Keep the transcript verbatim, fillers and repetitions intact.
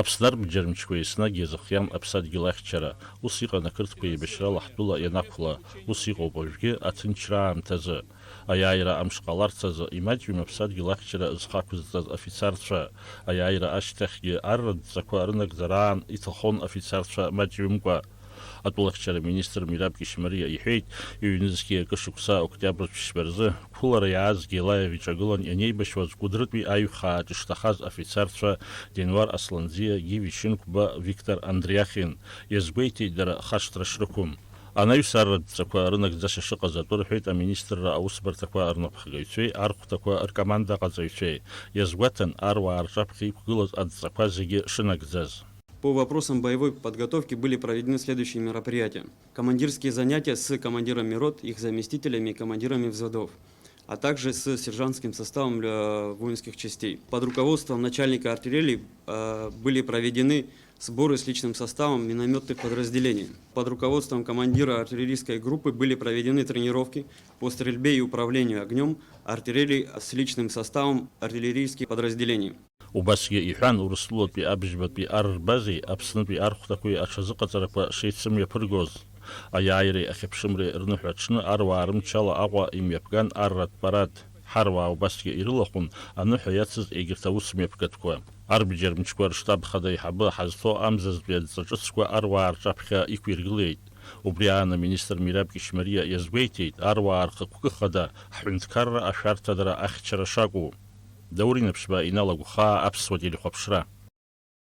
Аԥсны арбџьар мчқәа еснагь иазыхиан аԥсадгьыл ахьчара. Ус иҟан ақырҭқәа еибашьрала ҳтәыла ианақәла, ус иҟоуп уажәгьы аҭынчра аамҭазы. Аиааира амш ҟаларц азы имаҷҩым аԥсадгьыл ахьчара зхы ақәызҵаз афицарцәа. Аиааира ашьҭахьгьы арратә ҵақәа рынагӡараан иҭахон афицарцәа маҷҩымкәа. Атәылахьчара министр Мираб Кишмариа иҳәеит, ҩнызқьи акы шықәса октиабртә ԥшьба рзы қәылара иааз Гелаев иҿагылан ианеибашьуаз Кәыдрытәи аиҩхааҿ ишҭахаз афицарцәа Денуар Асланӡиа, Гиви Шьынқәба, Виктор Андриахин. Иазгәеиҭеит дара хашҭра шрықәым. Анаҩс арратә ҵақәа рынагӡаша шыҟаз атәы рҳәеит аминистрра аусбарҭақәа рнапхгаҩцәеи архәҭақәа ркоманда аҟаҵаҩцәеи. Иазгәаҭан, аруаа рҿаԥхьа иқәгылаз адҵақәа зегьы шынагӡаз. По вопросам боевой подготовки были проведены следующие мероприятия. Командирские занятия с командирами рот, их заместителями и командирами взводов, а также с сержантским составом, э, воинских частей. Под руководством начальника артиллерии, э, были проведены сборы с личным составом минометных подразделений. Под руководством командира артиллерийской группы были проведены тренировки по стрельбе и управлению огнём артиллерии с личным составом артиллерийских подразделений. Убасгьы иҳәан, Урыстәылатәи абжьбатәи ар рбазеи Аԥснытәи архәҭақәеи аҽазыҟаҵарақәа шеицымҩаԥыргоз. Аиааиреи ахьыԥшымреи рныҳәа аҽны аруаа рымчала Аҟәа имҩаԥган арратә парад. Ҳаруаа убасгьы ирылахәын аныҳәа иацыз егьырҭ аусмҩаԥгатәқәа. Арбџьар мчқәа рштаб хада аиҳабы ҳазҭо амзазтәи адҵа ҿыцқәа аруаа рҿаԥхьа иқәиргылеит. Убри аан аминистр Мираб Кишмариа иазгәеиҭеит, аруаа рхықәкы хада ҳҳәынҭқарра ашәарҭадара ахьчара шакәу. Даур Инаԥшьба, Инал Агәхаа, Аԥсуа телехәаԥшра.